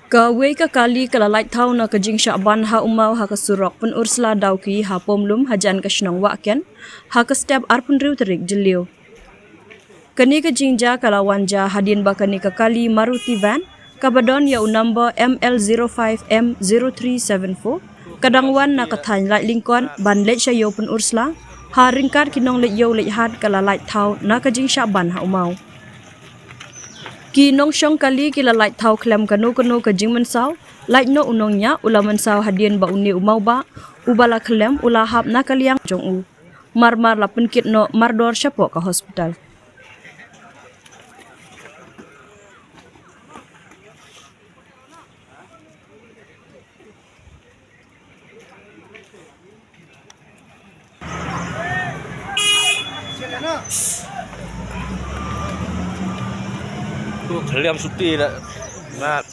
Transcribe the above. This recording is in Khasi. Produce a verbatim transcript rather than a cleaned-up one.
Kawei ka kali ka la lait thaw na ka jingshah ban ha u maw ha ka surok Pynursla Dawki ha Pomlum hajan ka shnong Wahken ha ka step arphew hynriew tarik Jylliew. Kane ka jingjia ka la wan jia hadien ba kane ka kali Maruti van kaba don ïa u number M L zero five M zero three seven four ka dang wan na ka thaiñ Laitlyngkot ban leit sha ïew Pynursla, ha ryngkat ki nongleit ïew leit hat ka la lait thaw na ka jingshah ban ha u maw. Ki nongshong kali ki la lait thaw khlem kano kano ka jingmynsaw, lait noh u nongñiah u la mynsaw hadien ba une u mawbah uba la khlem u la hap na ka liang jong u. Mar mar la pynkit noh mardor shapoh ka hospital. Tu khlem suti la. Mat.